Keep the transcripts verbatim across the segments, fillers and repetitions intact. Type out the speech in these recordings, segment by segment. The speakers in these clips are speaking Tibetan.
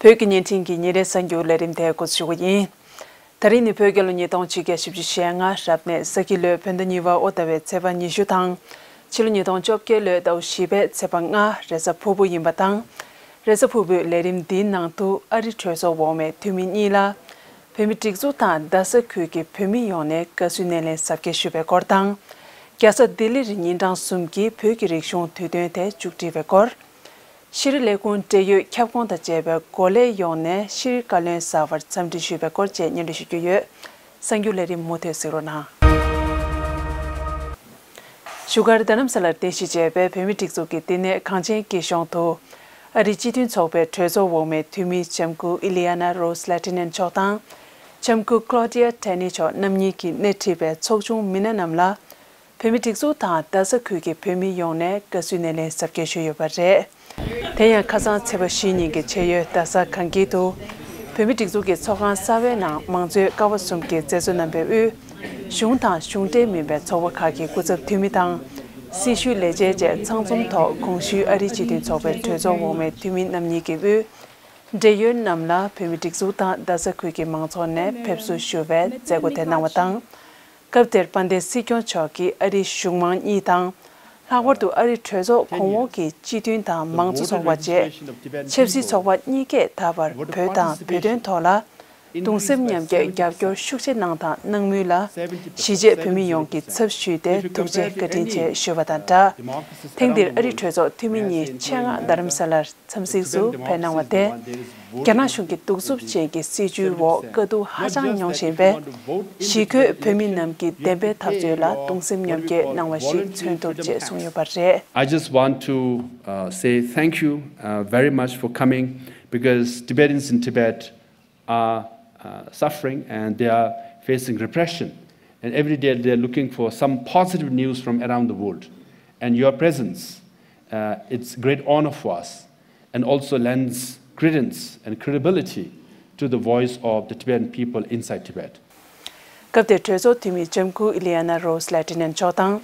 བོད་ཀྱི་བརྙན་འཕྲིན་གྱི་ཉིན་རེའི་གསར་འགྱུར་ལས་རིམ་དེ་འགོ་འཛུགས་ཞུ་གི་ཡིན། ད་རིང་ནི་བོད་རྒྱལ་ལོ་ཉིས་སྟོང་ཆིག་བརྒྱ་བཞི་བཅུ་ཞེ་ལྔ་རབ་གནས་ས་ཁྱི་ལོའི་བོད་ཟླ་གཉིས་པ་དབོ་ཟླ་བའི་ཚེས་པ་ཉི་ཤུ་དང་། ཕྱི་ལོ་ཉིས་སྟོང་བཅོ་བརྒྱད་ལོའི་ཟླ་བ་བཞི་པའི་ཚེས་པ་ལྔ་རེས་གཟའ་ཕུར་བུ་ཡིན་པ་དང་། རེས་གཟའ་ཕུར་བུའི་ལས་རིམ་འདིའི་ནང་དུ་ཨ་རི་གྲོས་ཚོགས་འོག་མའི་འཐུས་མི་གཉིས་ལ། བོད་མི་སྒྲིག་འཛུགས་དང་རྡ་ས་ཁུལ་གྱི་བོད་མི་ཡོངས་ནས་དགའ་བསུའི་སྣེ་ལེན་གཟབ་རྒྱས་ཞུས་པའི་སྐོར་དང་། རྒྱལ་ས་ལྡི་ལིར་ཉིན་གྲངས་གསུམ་གྱི་བོད་ཀྱི་རིག་གཞུང་དུས་སྟོན་དེ་མཇུག་སྒྲིལ་བའི་སྐོར། ཤེས་རིག་ལས་ཁུངས་འབྲེལ་ཡོད་ཁྱབ་ཁོངས་དང་བཅས་པའི་འགོ་ལས་ཡོངས་ནས་ཤེས་རིག་བཀའ་བློན་གསར་པར་འཚམས་འདྲི་ཞུས་པའི་སྐོར་བཅས་སྙན་སྒྲོན་ཞུ་རྒྱུ་ཡོད། གསར་འགྱུར་ལས་རིམ་མུ་མཐུད་གཟིགས་རོགས་གནང་། བཞུགས་སྒར་རྡ་རམ་ས་ལར་རྟེན་གཞི་བྱས་པའི་བོད་མི་སྒྲིག་འཛུགས་ཀྱི་བསྟི་གནས་གངས་ཅན་སྐྱིད་གཤོངས་དུ། ཨ་རིའི་སྤྱི་མཐུན་ཚོགས་པའི་གྲོས་ཚོགས་འོག་མའི་འཐུས་མི་ལྕམ་སྐུ་ཨི་ལི་ཡ་ན་རོས་ལེ་ཏི་ནན་མཆོག་དང་། ལྕམ་སྐུ་ཀློ་ཌི་ཡ་ཏེ་ནི་མཆོག་རྣམ་གཉིས་ཀྱིས་སྣེ་ཁྲིད་པའི་ཚོགས་ཆུང་མི་སྣ་རྣམས་ལ། བོད་མི་སྒྲིག་འཛུགས་དང་རྡ་ས་ཁུལ་གྱི་བོད་མི་ཡོངས་ནས་དགའ་བསུའི་སྣེ་ལེན་གཟབ་རྒྱས་ཞུས་ཡོད་པ་རེད། དེ་ཡང་ཁ་སང་ཚེས་པ་བཞི་ཉིན་གྱི་ཆེས་ཡོལ་རྡ་ས་གངས་སྐྱིད་དུ། བོད་མི་སྒྲིག་འཛུགས་ཀྱི་ཚོགས་ཁང་གསར་བའི་ནང་མང་གཙོའི་ཀ་བ་གསུམ་གྱི་མཛད་གཙོ་རྣམ་པས་དབུས། གཞུང་དང་གཞུང་འབྲེལ་མིན་པའི་ཚོགས་པ་ཁག་གི་སྐུ་ཚབ་འཐུས་མི་དང་། སྲི་ཞུའི་ལས་བྱེད་བཅས་ཚང་འཛོམས་ཐོག་གོང་ཞུས་ཨ་རིའི་སྤྱི་མཐུན་ཚོགས་པའི་གྲོས་ཚོགས་འོག་མའི་འཐུས་མི་རྣམ་གཉིས་ཀྱིས་དབུས། འབྲེལ་ཡོད་རྣམས་ལ་བོད་མི་སྒྲིག་འཛུགས་དང་རྡ་ས་ཁུལ་གྱི་མང་ཚོགས་ནས་ཕེབས་བསུ་ཞུ་བའི་མཛད་སྒོ་དེ་གནང་བ་དང་། སྐབས་དེར་དཔལ་ལྡན་སྲིད་སྐྱོང་མཆོག་གིས་ཨ་རིའི་གཞུང་མང་གཉིས་དང་། ལྷག་པར་དུ་ཨ་རིའི་གྲོས་ཚོགས་གོང་འོག་གི་སྤྱི་མཐུན་དང་མང་གཙོ་ཚོགས་པ་བཅས་ཆབ་སྲིད་ཚོགས་པ་གཉིས་ཀས་ད་བར་བོད་དང་བོད་དོན་ཐོག་ལ་གདུང་སེམས་མཉམ་སྐྱེད་རྒྱབ་སྐྱོར་ཤུགས་ཆེ་གནང་དང་གནང་མུས་ལ་གཞིས་བྱེས་བོད་མི་ཡོངས་ཀྱི་ཚབ་ཞུས་ཏེ་ཐུགས་རྗེ་བཀའ་དྲིན་ཆེ་ཞུ་བ་དང་སྦྲགས། ཐེངས་འདིར་ཨ་རིའི་གྲོས་ཚོགས་འཐུས་མི་གཉིས་ཆེད་མངགས་རྡ་རམ་ས་ལར། འཚམས་གཟིགས་སུ་ཕེབས་གནང་བ་དེ། རྒྱ་ནག་གཞུང་གི་གདུག་རྩུབ་ཅན་གྱི་སྲིད་བྱུས་འོག་དཀའ་སྡུག་ཧ་ཅང་མྱོང་བཞིན་པའི་གཞིས་ཁྱོན་བོད་མི་རྣམས་ཀྱི་བདེན་པའི་འཐབ་རྩོད་ལ་གདུང་སེམས་མཉམ་སྐྱེད་གནང་བ་ཞིག་མཚོན་ཐུབ་ཅེས་གསུངས་ཡོད་པ་རེད། I just want to uh, say thank you uh, very much for coming because Tibetans in Tibet are uh, suffering and they are facing repression. And every day they're looking for some positive news from around the world. And your presence, uh, it's great honor for us and also lends credence and credibility to the voice of the Tibetan people inside Tibet. སྐབས་དེར་གྲོས་ཚོགས་འཐུས་མི་ལྕམ་སྐུ་ཨི་ལི་ཡ་ན་རོས་ལེ་ཏི་ནན་མཆོག་དང་།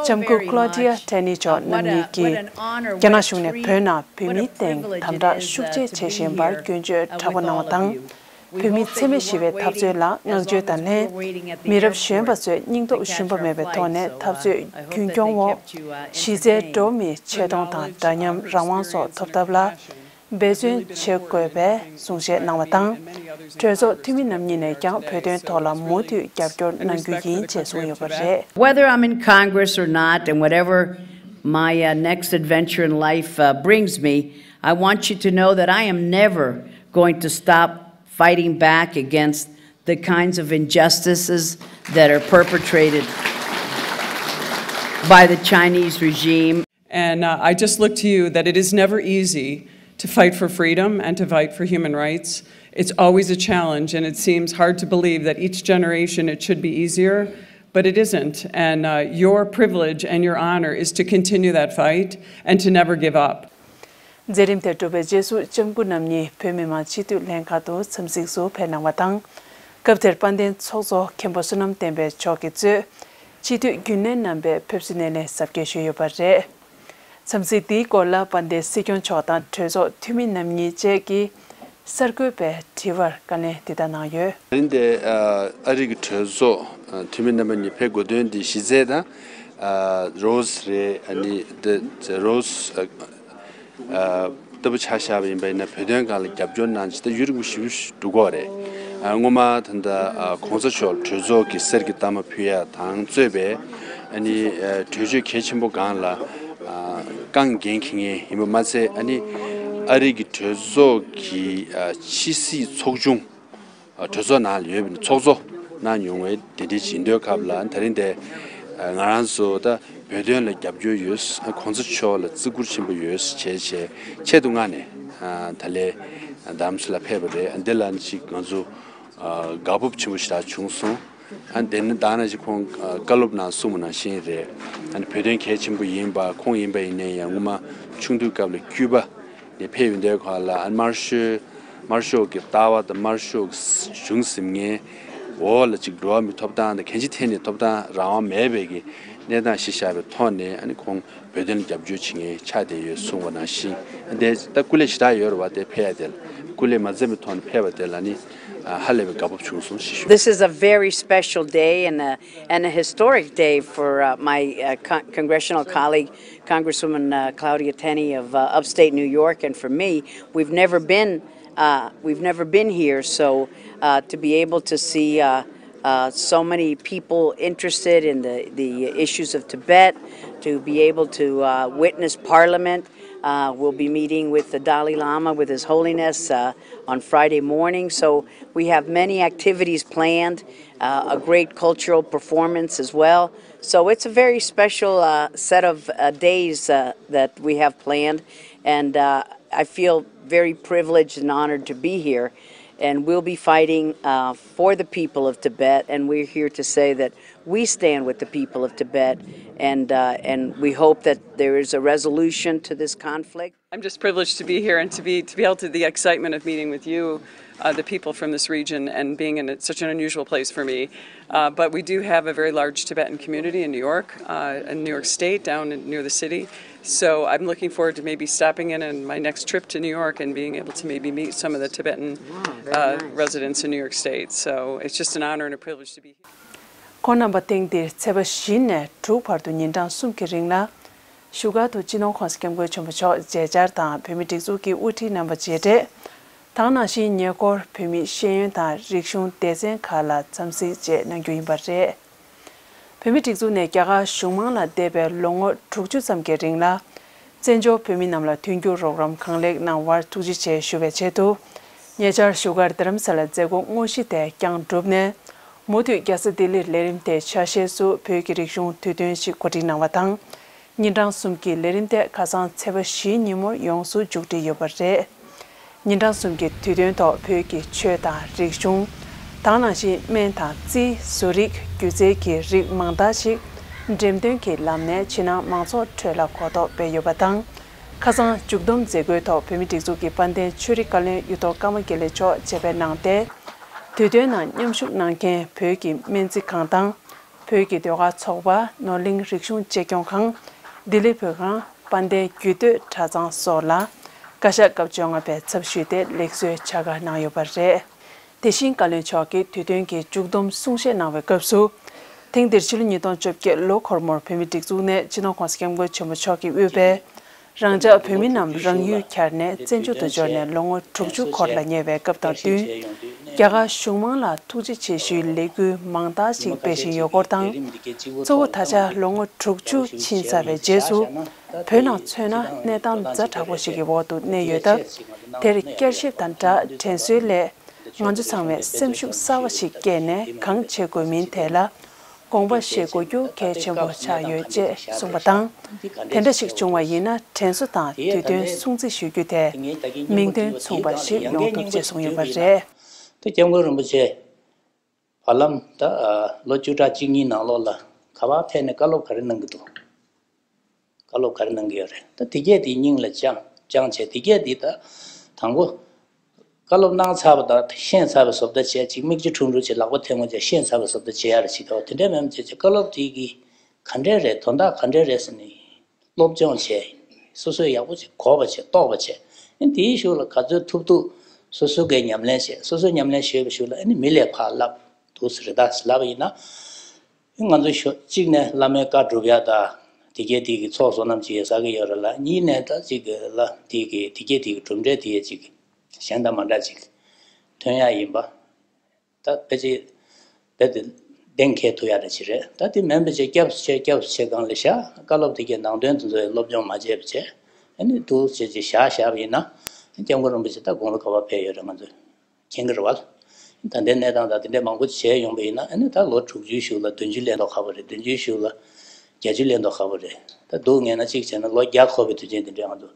ལྕམ་སྐུ་ཀློ་ཌི་ཡ་ཏེ་ནི་མཆོག་རྣམ་གཉིས་ཀྱིས། རྒྱ་ནག་གཞུང་ནས་བོད་ནང་བོད་མིའི་སྟེང་དམ་དྲག་ཤུགས་ཆེ་བྱེད་བཞིན་པར་སྐྱོན་བརྗོད་དྲག་པོ་གནང་བ་དང་། བོད་མིའི་འཚེ་མེད་ཞི་བའི་འཐབ་རྩོད་ལ་བསྔགས་བརྗོད་དང་ལྷན། མི་རབས་གཞོན་པ་ཚོས་སྙིང་སྟོབས་ཞུམ་པ་མེད་པའི་ཐོག་ནས་འཐབ་རྩོད་རྒྱུན་སྐྱོང་འོག་གཞི་རྩའི་འགྲོ་བ་མིའི་ཆེ་མཐོང་དང་འདྲ་མཉམ་རང་དབང་སོགས་ཐོབ་ཐབས་ལ་འབད་བརྩོན་བྱེད་དགོས་པའི་གསུང་བཤད་གནང་བ་དང་། གྲོས་ཚོགས་འཐུས་མི་རྣམ་གཉིས་ནས་ཀྱང་བོད་དོན་ཐོག་ལ་མུ་མཐུད་རྒྱབ་སྐྱོར་གནང་རྒྱུ་ཡིན་ཅེས་གསུངས་ཡོད་པ་རེད། Whether I'm in Congress or not, and whatever my uh, next adventure in life uh, brings me, I want you to know that I am never going to stop fighting back against the kinds of injustices that are perpetrated by the Chinese regime. And uh, I just look to you that it is never easy to fight for freedom and to fight for human rights. It's always a challenge, and it seems hard to believe that each generation it should be easier, but it isn't. And uh, your privilege and your honor is to continue that fight and to never give up. མཛད་རིམ་དེ་གྲུབ་པའི་རྗེས་སུ་ལྕམ་སྐུ་རྣམ་གཉིས་བོད་མི་མང་སྤྱི་འཐུས་ལྷན་ཁང་དུ་འཚམས་གཟིགས་སུ་ཕེབས་གནང་བ་དང་། སྐབས་དེར་དཔལ་ལྡན་ཚོགས་གཙོ་མཁན་པོ་བསོད་ནམས་བསྟན་འཕེལ་མཆོག་གིས་གཙོས་སྤྱི་འཐུས་རྒྱུན་ལས་རྣམ་པས་ཕེབས་བསུའི་སྣེ་ལེན་གཟབ་རྒྱས་ཞུས་ཡོད་པ་རེད། འཚམས་གཟིགས་འདིའི་སྐོར་ལ་དཔལ་ལྡན་སྲིད་སྐྱོང་མཆོག་དང་གྲོས་ཚོགས་འཐུས་མི་རྣམ་གཉིས་བཅས་ཀྱིས་གསར་འགོད་པའི་དྲི་བར་བཀའ་ལན་འདི་ལྟར་གནང་ཡོད། དེ་རིང་འདིར་ཨ་རི་གི་གྲོས་ཚོགས་འཐུས་མི་རྣམ་པ་གཉིས་ཕེབས་དགོས་དོན་འདི་གཞི་རྩའི་དང་རོས་རེད། ཨ་ནི་འདི་རོས། ལྟ་བུ་ཆ་བཞག་པ་ཡིན་པ་ཡིན་ན་བོད་དོན་སྒང་ལ་རྒྱབ་སྐྱོར་གནང་ཅི་ད་ཡུན་རིང་པོ་ཞེ་པོ་ཞིག་འགྲོ་གི་ཡོད་རེད། ཨ་སྔོན་མ་ད་ལྟ་ཨ་གོང་ས་མཆོག་གྲོས་ཚོགས་ཀྱི་གསེར་གྱི་རྟགས་མ་ཕུལ་ཡ་དང་གཙོས་པའི་ཨ་ནི་ཨ་གྲོས་ཆོད་གལ་ཆེན་པོ་སྒང་ལ་ཨ་རྐང་འགན་འཁྱེར་མཁན་ཡིན་པ་མ་ཚད་ཨ་ནི་ཨ་རི་གི་གྲོས་ཚོགས་ཀྱི་ཨ་ཕྱི་སྲིད་ཚོགས་ཆུང་། གྲོས་ཚོགས་ནང་ལ་ཡོད་པའི་ཚོགས་གཙོ་གནང་མྱོང་བའི་དེ་འདྲའི་ཞིག་ཡིན་དུས་སྐབས་ལ་ད་རིང་དེ་ང་རང་ཚོ་ད་བོད་དོན་ལ་རྒྱབ་སྐྱོར་ཡོད། གོང་ས་མཆོག་ལ་བརྩི་བཀུར་ཆེན་པོ་ཡོད་བྱས་བྱས་ཆེད་དུ་མངགས་ནས་ད་ལས་རྡ་རམ་ས་ལ་ཕེབས་པ་རེད། འདི་ལ་ཅིག་ང་ཚོ་དགའ་སྤོབས་ཆེན་པོ་ཞེ་དྲག་བྱུང་སོང་། དེ་ནི་ད་ནང་བཞིན་ཁོང་བཀའ་སློབ་ནང་གསུངས་པ་ནང་བཞིན་རེད། བོད་དོན་གལ་ཆེན་པོ་ཡིན་པ་ཁོང་ཡིན་པ་ཡིན་ནའི་ཡང་སྔོན་མ་ཆུང་དུས་སྐབས་ལ་ཀྱུ་པ། ནས་ཕེབས་ཡོང་དུས་སྐབས་ལ་ཨ་དམར་ཤོག་དམར་ཤོག་གི་ལྟ་བ་དང་དམར་ཤོག་གི་གཞུང་ཟིན་མཁན་འོག་ལ་ཅིག་འགྲོ་བ་མི་ཐོབ་ཐང་དང་གང་ཅིའི་ཐད་ནས་ཐོབ་ཐང་རང་དབང་མེད་པའི་གི་ གནས་སྟངས་གཞི་བཞག་པའི་ཐོག་ནས་ཨ་ནི་ཁོང་བོད་དོན་ལ་རྒྱབ་སྐྱོར་བྱེད་མཁན་ཆགས་བསྡད་ཡོད་གསུངས་པ་ནང་བཞིན། དེ་ད་སྐུ་ལས་ཞེ་དྲག་ཡོད་རེད་བ། དེ་ཕེབས་ཡ་དེ་ལ་སྐུ་ལས་མ་འཛེམས་པའི་ཐོག་ནས་ཕེབས་པ་དེ་ལ་ནི་ཧ་ལས་པའི་དགའ་སྤོབས་བྱུང་སོང་ཞེས་ཞུ། This is a very special day and a, and a historic day for uh, my uh, con- congressional colleague, Congresswoman uh, Claudia Tenney of uh, upstate New York, and for me. We've never been uh, we've never been here, so uh, to be able to see uh, uh, so many people interested in the, the issues of Tibet, to be able to uh, witness Parliament. Uh, we'll be meeting with the Dalai Lama, with His Holiness, uh, on Friday morning. So we have many activities planned, uh, a great cultural performance as well. So it's a very special uh, set of uh, days uh, that we have planned. And uh, I feel very privileged and honored to be here. And we'll be fighting uh, for the people of Tibet. And we're here to say that we stand with the people of Tibet. And, uh, and we hope that there is a resolution to this conflict. I'm just privileged to be here and to be, to be able to, the excitement of meeting with you, uh, the people from this region, and being in such an unusual place for me. Uh, but we do have a very large Tibetan community in New York, uh, in New York State, down in, near the city. So I'm looking forward to maybe stopping in on my next trip to New York and being able to maybe meet some of the Tibetan uh, residents in New York State. So it's just an honor and a privilege to be here. ཁོང་རྣམ་པ་ཐེངས་འདིར་ཚེས་པ་བཞི་ནས་དྲུག་བར་དུ་ཉིན་གྲངས་གསུམ་གྱི་རིང་ལ། བཞུགས་སྒར་དུ་སྤྱི་ནོར་༸གོང་ས་༸སྐྱབས་མགོན་ཆེན་པོ་མཆོག་མཇལ་བཅར་དང་བོད་མིའི་སྒྲིག་འཛུགས་ཀྱི་དབུ་ཁྲིད་རྣམ་པ་མཇལ་འཕྲད། དེ་ནང་བཞིན་ཉེ་འཁོར་བོད་མིའི་ཤེས་ཡོན་དང་རིག་གཞུང་སྡེ་ཚན་ཁག་ལ་འཚམས་གཟིགས་བཅས་གནང་རྒྱུ་ཡིན་པ་རེད། བོད་མིའི་སྒྲིག་འཛུགས་ནས་རྒྱ་གར་གཞུང་མང་ལ་འདས་པའི་ལོ་ངོ་དྲུག་ཅུ་ཙམ་གྱི་རིང་ལ། བཙན་བྱོལ་བོད་མི་རྣམས་ལ་མཐུན་འགྱུར་རོགས་རམ་གང་ལེགས་གནང་བར་ཐུགས་རྗེ་ཆེ་ཞུ་བའི་ཆེད་དུ། ཉེ་ཆར་བཞུགས་སྒར་རྡ་རམ་ས་ལར་མཛད་སྒོ་དངོས་གཞི་དེ་བསྐྱངས་གྲུབ་ནས། མུ་མཐུད་རྒྱལ་ས་ལྡི་ལིར་ལས་རིམ་དེའི་ཆ་ཤས་སུ་བོད་ཀྱི་རིག་གཞུང་དུས་སྟོན་ཞིག་གོ་སྒྲིག་གནང་བ་དང་། ཉིན་གྲངས་གསུམ་གྱི་ལས་རིམ་དེ་ཁ་སང་ཚེས་པ་བཞིའི་ཉིན་མོར་ཡོངས་སུ་མཇུག་སྒྲིལ་ཡོད་པ་རེད། ཉིན་གྲངས་གསུམ་གྱི་དུས་སྟོན་ཐོག་བོད་ཀྱི་ཆོས་དང་རིག་གཞུང་། དེ་ནང་བཞིན་སྨན་དང་རྩིས། བཟོ་རིག་སྒྱུ་རྩལ་གྱི་རིགས་མང་དག་ཅིག་འགྲེམས་སྟོན་གྱི་ལམ་ནས་ཕྱི་ནང་མང་ཚོགས་ཁྲོད་ལ་གོ་རྟོགས་སྤེལ་ཡོད་པ་དང་། ཁ་སང་མཇུག་བསྡོམས་མཛད་སྒོའི་ཐོག་བོད་མིའི་སྒྲིག་འཛུགས་ཀྱི་དཔལ་ལྡན་ཆོས་རིག་བཀའ་བློན་གཡུ་ཐོག་ཀརྨ་དགེ་ལེགས་མཆོག་ཆེད་ཕེབས་གནང་སྟེ། དུས་སྟོན་ནང་མཉམ་ཞུགས་གནང་མཁན་བོད་ཀྱི་སྨན་རྩིས་ཁང་དང་། བོད་ཀྱི་ཟློས་གར་ཚོགས་པ། ནོར་གླིང་རིག་གཞུང་གཅེས་སྐྱོང་ཁང་། ལྡི་ལི་བོད་ཁང་། དཔལ་ལྡན་རྒྱུད་སྟོད་གྲྭ་ཚང་སོགས་ལ་བཀའ་ཤག་སྐབས་བཅོ་ལྔ་པས་ཚབ་ཞུས་ཏེ་ལེགས་གསོལ་ཕྱག་བཀའ་གནང་ཡོད་པ་རེད། དེ་བཞིན་བཀའ་བློན་མཆོག་གིས་དུས་སྟོན་གྱི་མཇུག་བསྡོམས་གསུང་བཤད་གནང་བའི་སྐབས་སུ། ཐེངས་འདིར་ཕྱི་ལོ་ཉིས་སྟོང་བཅོ་བརྒྱད་ལོ་འཁོར་མོར་བོད་མིའི་སྒྲིག་འཛུགས་ནས་སྤྱི་ནོར་༸གོང་ས་༸སྐྱབས་མགོན་ཆེན་པོ་མཆོག་གིས་དབུས་པའི་རང་ཅག་བོད་མི་རྣམས་རང་ཡུལ་གྱར་ནས་བཙན་བྱོལ་དུ་འབྱོར་ནས་ལོ་ངོ་དྲུག་ཅུ་འཁོར་ལ་ཉེ་བའི་སྐབས་དང་བསྟུན། རྒྱ་གར་གཞུང་མང་ལ་ཐུགས་རྗེ་ཆེ་ཞུའི་ལས་འགུལ་མང་དག་ཞིག་སྤེལ་བཞིན་ཡོད་སྐོར་དང་། གཙོ་བོ་ད་ཆ་ལོ་ངོ་དྲུག་ཅུ་ཕྱིན་ཚར་བའི་རྗེས་སུ། བོད་ནང་མཚོན་ན་གནས་སྟངས་ཛ་དྲག་པོ་ཞིག་གི་འོག་ཏུ་གནས་ཡོད་སྟབས། དེར་བསྐྱར་ཞིབ་དང་སྦྲགས་དྲན་གསོའི་སླད། ང་ཚོ་ཚང་མས་སེམས་ཤུགས་གསར་བ་ཞིག་བསྐྱེད་ནས་གང་བྱེད་དགོས་མིན་ཐད་ལ་དགོངས་པ་བཞེས་དགོས་རྒྱུ་གལ་ཆེན་པོ་ཆགས་ཡོད་ཅེས་གསུངས་པ་དང་། དེ་འདྲ་ཞིག་བྱུང་བ་ཡིན་ན་དྲན་གསོ་དང་དུས་སྟོན་སྲུང་བརྩི་ཞུ་རྒྱུ་དེ་མིང་དོན་མཚུངས་པ་ཞིག་ཡོང་ཐུབ་ཅེས་གསུངས་ཡོད་པ་རེད། ད་སྐྱབས་མགོན་རིན་པོ་ཆེ་བར་ལམ་ད་ལོ་བཅུ་ཕྲག་གཅིག་གཉིས་ནང་ལོགས་ལ་ག་པར་ཕེབས་ནས་བཀའ་སློབ་ག་རེ་གནང་གི་འདུག་བཀའ་སློབ་ག་རེ་གནང་གི་ཡོད་རེད། ད་དེ་གས་དེ་སྙིང་ལ་བཅངས་བཅངས་བྱས་དེ་གས་དེ་ད་དང་པོ་བཀའ་སློབ་གནང་ཚར་བ་དང་ཤེས་ཚར་བའི་བཟོ་ལྟ་བྱས་ཅིག་མིག་ཆུ་ཁྲུང་ཁྲུང་བྱས་ལག་པ་ཐལ་མོ་བྱས་ཤེས་ཚར་བའི་བཟོ་ལྟ་བྱེད་ཡ་རེ་བྱེད་ཀྱི་འོ་དེ་འདྲས་མེད་མ་བྱས་ཅིག་བཀའ་སློབ་དེ་གི་ག་འདྲས་རེད་དོན་དག་ག་འདྲས་རེད་ཟེར་ནས་སློབ་སྦྱོང་བྱས་སོ་སོས་ཡག་པོ་བྱས་གོ་བ་བྱས་རྟོགས་པ་བྱས་ཨ་ནི་དེའི་གཞུག་ལ་ག་ཚོད་ཐུབ་ཐུབ་སོ་སོ་གས་ཉམས་ལེན་བྱས་སོ་སོས་ཉམས་ལེན་བྱས་པའི་གཞུག་ལ་ཨ་ནི་མི་ལ་ཕར་བསླབ་འདུག་ཟེར་རེད་ད་ལབ་པ་ཡིན་ན། ང་ཚོ་ཞོ་གཅིག་ནས་བླ་མའི་བཀའ་སྒྲུབ་ཡ་ད་དེ་གས་དེ་གི་ཚོགས་བསོད་ནམས་ཅིག་ཡོད་ས་གི་ཡོད་རེད་ལ་གཉིས་ནས་ད་ཅིག་གི་ལ་དེ་གི་དེ་གས་དེ་གི་གྲུབ་འབྲས་དེ་ཡས་ཅིག་གཞན་དང་མ་འདྲ་ཅིག་ཐོན་ཡ་ཡིན་པ་ད་ཕལ་ཆེར་རྦད་དེ་གཏན་འཁེལ་ཐུབ་ཡ་འདྲ་ཅིག་རེད། ད་དེ་མིན་པ་ཅིག་སྐྱབས་སུ་མཆི་སྐྱབས་སུ་མཆི་སྒང་ལ་བཞག་བཀའ་སློབ་དེ་གས་ནང་དོན་དེ་ཚོ་ཡང་སློབ་སྦྱོང་མ་བྱས་པ་བྱས་ཨ་ནི་འདུག་བྱས་ཅིག་བཞག་བཞག་པ་ཡིན་ན་སྐྱབས་མགོན་རིན་པོ་ཆེ་ད་དགུང་ལོ་ག་པར་ཕེབས་ཡོད་རེད་ང་ཚོས། མཁྱེན་གྱི་རེད་བ། ད་ལྟའི་གནས་སྟངས་དང་དེ་འདྲའི་མང་པོ་བྱས་ཡོང་པ་ཡིན་ན་ཨ་ནི་ད་ལོ་དྲུག་ཅུའི་གཞུག་ལ་བདུན་ཅུ་སླེབས་མདོག་ཁ་པོ་རེད། བདུན་ཅུའི་གཞུག་ལ་བརྒྱད་ཅུ་སླེབས་མདོག་ཁ་པོ་རེད། ད་སྡུག་བསྔལ་ན་གཅིག་བྱས་ན་ལོ་བརྒྱ་འཁོར་བའི་དུས་ཆེན་དེ་འདྲའི་ང་ཚོ་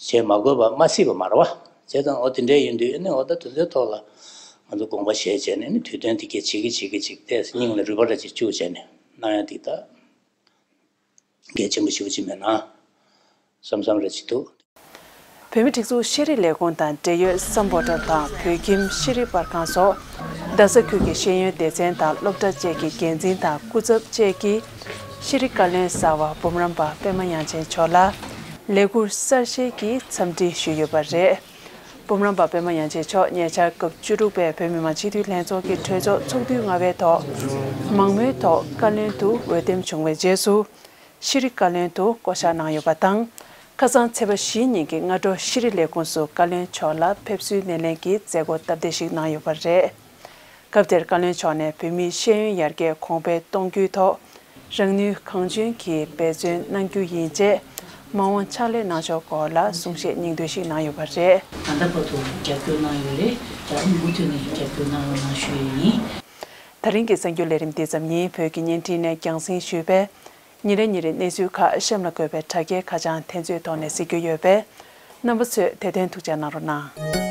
བྱེད་མ་དགོས་པ་མ་སྲིད་པ་མ་རེད་བ། བྱས་ཙང་འོ་དེ་འདྲའི་ཡིན་དུས་ཨ་ནི་འོ་ད་དེ་ཚོའི་ཐོག་ལ་ང་ཚོ་དགོངས་པ་བཞེས་བྱས་ནས་ཨ་ནི་དུས་སྟོན་དེ་གས་བྱེད་ཀྱི་བྱེད་ཀྱི་བྱེད་ཀྱི་སྙིང་ལ་རུས་པ་ར་ཅིག་བཅུག་བྱས་ནས་གནང་ཡ་དེ་ད། གལ་ཆེན་པོ་ཞེ་པོ་ཅིག་མེད་ན་བསམ་བསམ་རེ་ཅིག་འདུག་བོད་མིའི་སྒྲིག་འཛུགས་ཤེས་རིག་ལས་ཁུངས་དང་འབྲེལ་ཡོད་སམ་བྷོ་ཊལ་དང་བོད་ཁྱིམ་ཤེས་རིག་པར་ཁང་སོགས་རྡ་ས་ཁུལ་གྱི་ཤེས་ཡོན་སྡེ་ཚན་དང་སློབ་གྲྭ་བཅས་ཀྱི་འགན་འཛིན་དང་སྐུ་ཚབ་བཅས་ཀྱིས་ ཤེས་རིག་བཀའ་བློན་གསར་བ་འབུམ་རམས་པ་པད་མ་དབྱངས་ཅན་མཆོག་ལ་ལས་འཁུར་གསར་བཞེས་ཀྱིས་འཚམས་འདྲི་ཞུས་ཡོད་པ་རེད། འབུམ་རམས་པ་པད་མ་དབྱངས་ཅན་མཆོག་ཉེ་ཆར་སྐབས་བཅུ་དྲུག་པའི་བོད་མི་མང་སྤྱི་འཐུས་ལྷན་ཚོགས་ཀྱི་གྲོས་ཚོགས་ཚོགས་དུས་ལྔ་པའི་ཐོག་མང་མོས་ཐོག་བཀའ་བློན་དུ་འོས་འདེམས་བྱུང་བའི་རྗེས་སུ། ཤེས་རིག་བཀའ་བློན་དུ་བསྐོ་གཞག་གནང་ཡོད་པ་དང་། ཁ་སང་ཚེས་པ་བཞི་ཉིན་གྱི་སྔ་དྲོ་ཤེས་རིག་ལས་ཁུངས་སུ་བཀའ་བློན་མཆོག་ལ་ཕེབས་བསུའི་སྣེ་ལེན་གྱི་མཛད་སྒོ་སྟབས་བདེ་ཞིག་གནང་ཡོད་པ་རེད། སྐབས་དེར་བཀའ་བློན་མཆོག་ནས་བོད་མིའི་ཤེས་ཡོན་ཡར་རྒྱས་གོང་འཕེལ་གཏོང་རྒྱུའི་ཐོག་རང་ནུས་གང་འཇོན་གྱིས་འབད་བརྩོན་གནང་རྒྱུ་ཡིན་ཅེས་མ་འོངས་ཕྱག་ལས་གནང་ཕྱོགས་སྐོར་ལ་གསུང་བཤད་སྙིང་བསྡུས་ཤིག་གནང་ཡོད་པ་རེད། ད་ལྟ་བར་དུ་རྒྱབ་སྐྱོར་གནང་ཡོད་རེད། ད་མུ་མཐུད་ནས་རྒྱབ་སྐྱོར་གནང་རོགས་གནང་ཞུ་ཡས་ཡིན། ད་རིང་གི་གསར་འགྱུར་ལས་རིམ་འདི་ཙམ་ཡིན། བོད་ཀྱི་བརྙན་འཕྲིན་ནས་རྒྱང་སྲིང་ཞུས་པས། ཉིན་རེ་ཉིན་རེ་གནས་ཚུལ་ཁག་གཤམ་ལ་འཁོད་པའི་དྲ་རྒྱའི་ཁ་བྱང་དེ་ཚོའི་ཐོག་ནས་གཟིགས་རྒྱུ་ཡོད་པས། རྣམ་པ་ཚོས་དེ་དོན་ཐུགས་འཇགས་གནང་རོགས་གནང་།